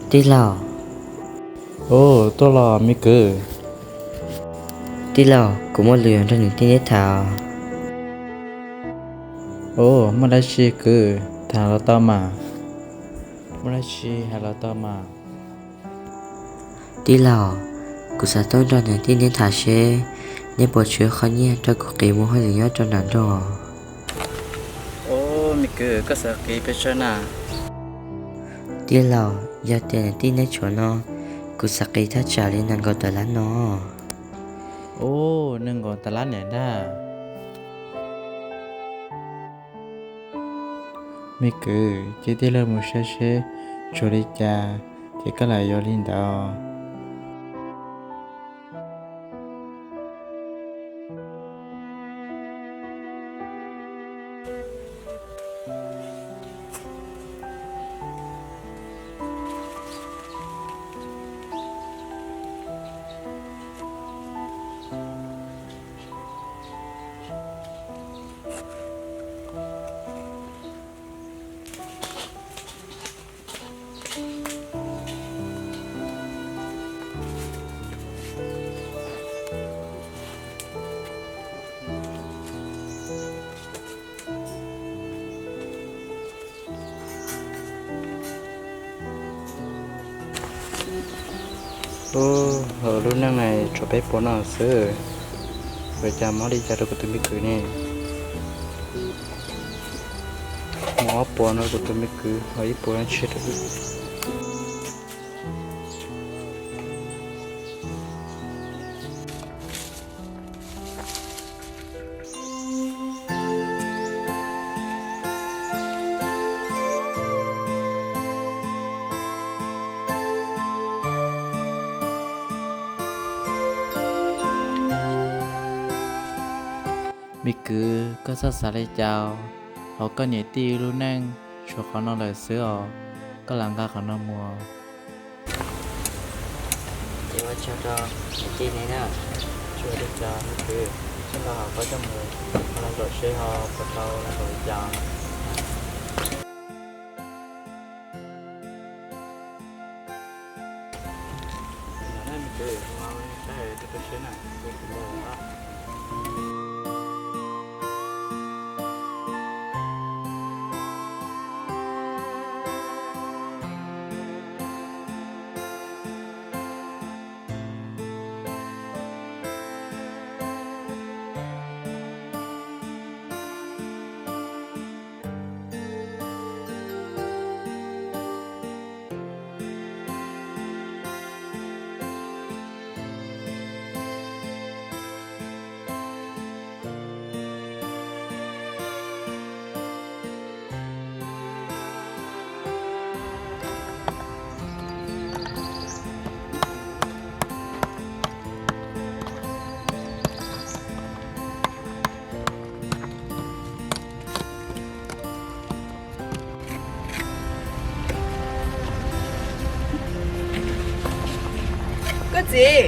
Tij laug. Ub, tuaj los me kwv. Tij laug, kuv muaj lus yuav nrog niam tij neb tham. Ub, muaj dab tsi kwv, tham los tau mas. Muaj dab tsi hais los tau mas. Tij laug, kuv xav tuaj nrog niam tij neb tham seb neb puas tshuav qhov nyiaj rau kuv qiv mus hauj lwm nyob rau nram nroog. Ub, me kwv, koj xav qiv pes tsawg na? Tij laug, yog tias niam tij neb tshuav no, kuv xav qiv thaj tsam li nees nkaum tawm lab no. Ub, nees nkaum tawm lab niam ntag. Me kwv, cia tij laug mus saib seb tshuav li cas, ces koj lam yuav li ntawd. Ub, lub neej no tshuav peb puas no xwb, ua cas mob li cas rau kuv tus me kwv ne? Mob ob puas no kuv tus me kwv, ho ib puas no tseg rau wb. Me kwv, koj txhob xav li cas, hauv koj niam tij lub neej tshuav qhov no lawm xwb os, koj lam nqa qhov no mus. Ces ua tsaug rau niam tij ne na. Tsis ua li cas me kwv, sij hawm ho pab coj mus, ho los zaum seb ho puas tau los zaum li cas. Koj txiv,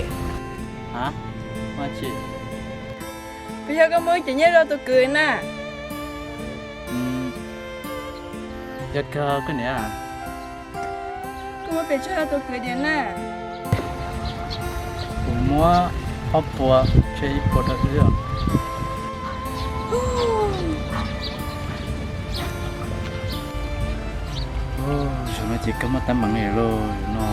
puas yog koj muab cov nyiaj rau tus kwv na? Yog kawg koj niam. Koj muab pes tsawg rau tus kwv niam na? Kuv muab ob puas, tseg ib puas rau wb. Zaum no ces koj muaj teeb meem li lauj no.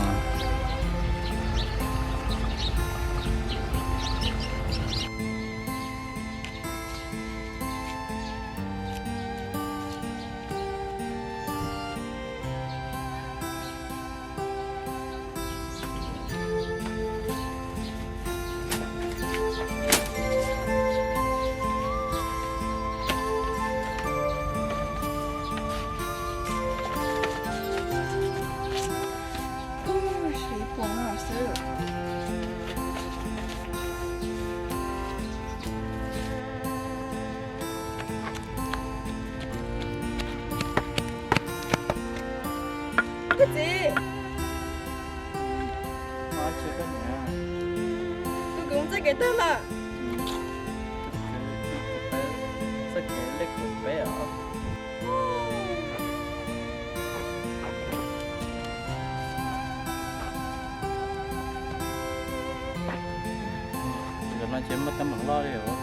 Txoj kev tag lawm. Txoj kev lej kaum peb os. Ntawm no ces muaj teeb meem loj li os.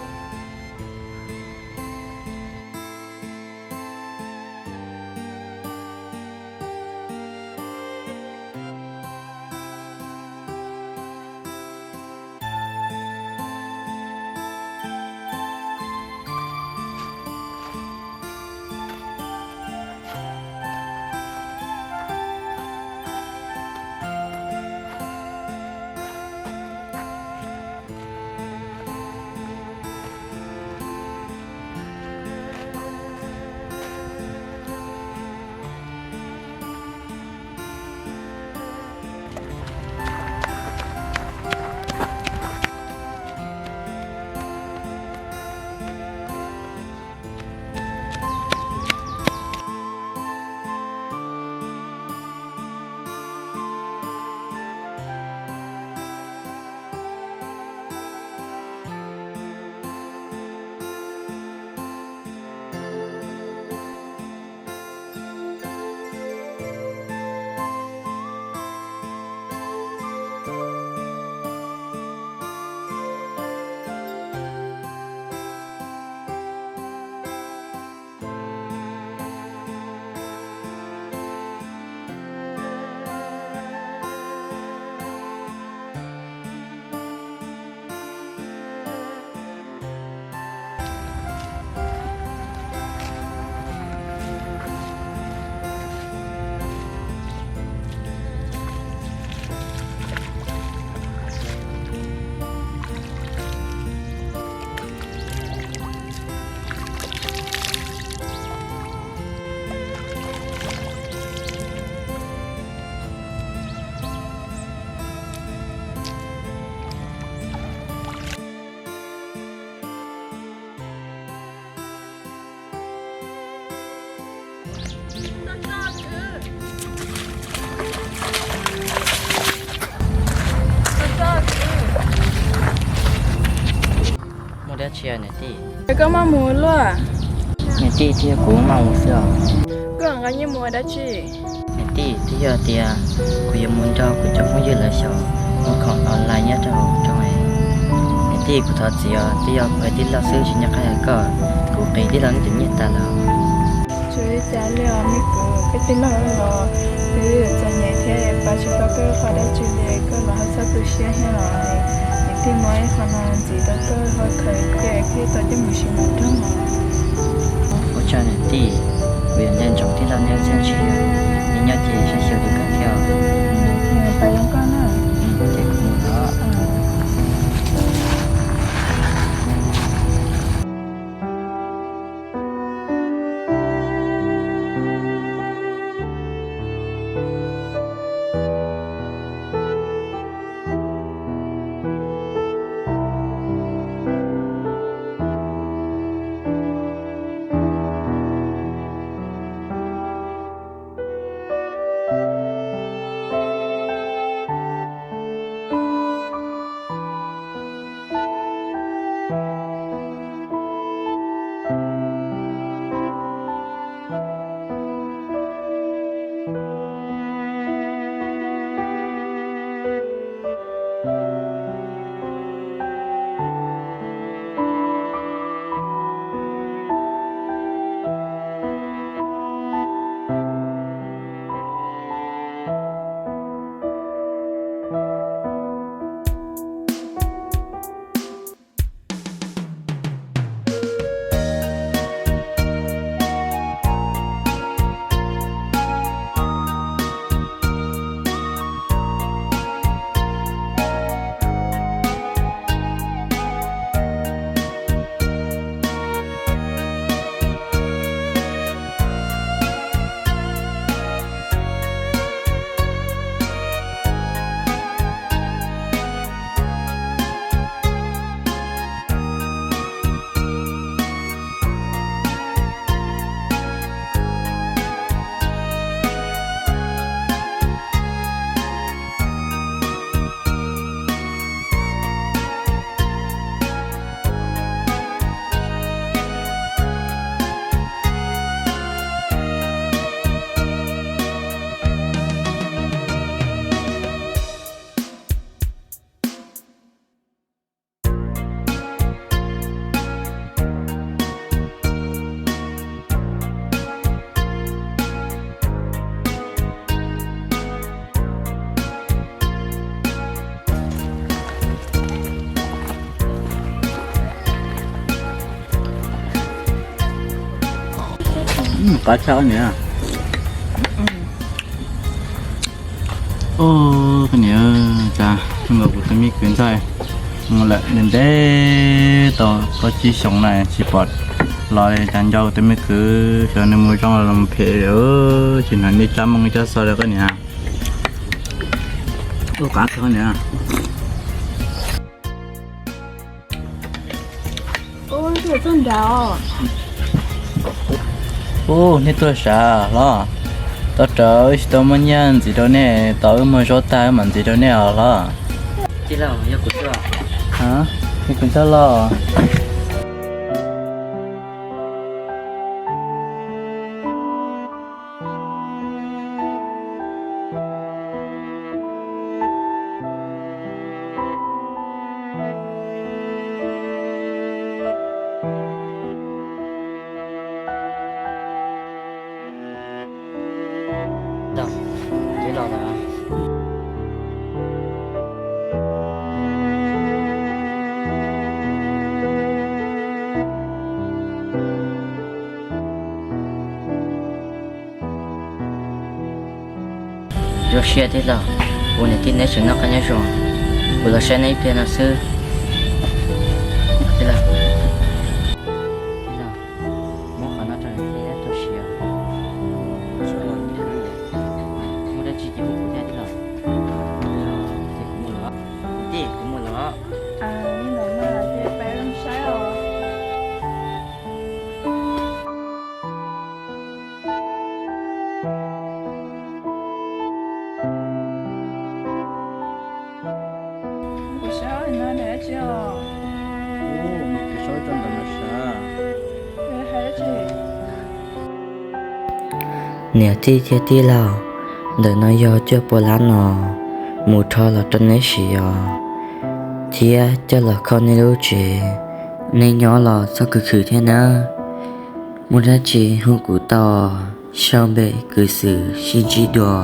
Muaj dab tsi niam tij? Koj maj mus luaj. Niam tij, twb yog kuv maj mus xwb os. Koj nqa nyiaj mus ua dab tsi? Niam tij, twb yog tias kuv yuav mus nrog kuv cov phooj ywg lawv xyaum mus khoom online nyob rau hauv nroog. Niam tij, kuv thov txim os, twb yog kuv hais tij laug xwb tsis nco qab hais koj, kuv qiv tij laug nej tus nyiaj tas lawm. Tsis ua cas li os me kuv, peb tij laug los twb txom nyem thiab pab tsis tau koj qhov dab tsi li, koj los ho txhob tu siab thiab os. Niam tij muab ib qho no ntxiv rau koj ho khaws cia thiaj tau coj mus siv mus nrog os. Ua tsaug niam tij, kuv yuav nco ntsoov tij laug nej lub txiaj ntsig, nej nyob ces saib xyuas kuv kawg thiab os. Pab zoo koj na. Ces kuv mus os. Qab tshaj niam. Ua, koj niam, cas nkaus kuv tus me kwv ntxawg mus lawm ntev ntev tau plaub tsib xyoos na tsis pom los li, cas nco kuv tus me kwv xyov nws mus zoo los mus phem, tsis hnov nej coj moo coj xov li koj niam. Ua, qab kawg niam. Ub, nej tuaj sav hlob? Tau rawv wb tsis tau muaj nyiaj ntxiv rau nej, tos wb muag zaub tag wb mam ntxiv rau nej os hlob. Yog kuv ntxawg los. Zoo siab tij laug, kuv niam tij neb tseem noj qab nyob zoo, kuv los saib neb ib pliag no xwb. Tij laug, muab qhov no rau niam tij neb tau siav. Muaj dab tsi ces hu kuv thiab tij laug. Ces kuv mus lawm, kuv mus lawm. Niam tij thiab tij laug, ntawm no yog cuaj pua lab no, mus rho los rau neb siv os, thiab coj los kho nej lub tsev, nej nyob los txhob khwv khwv thiab nawb. Muaj dab tsi hu kuv tau, sau npe kwv xwm sib ntsib dua.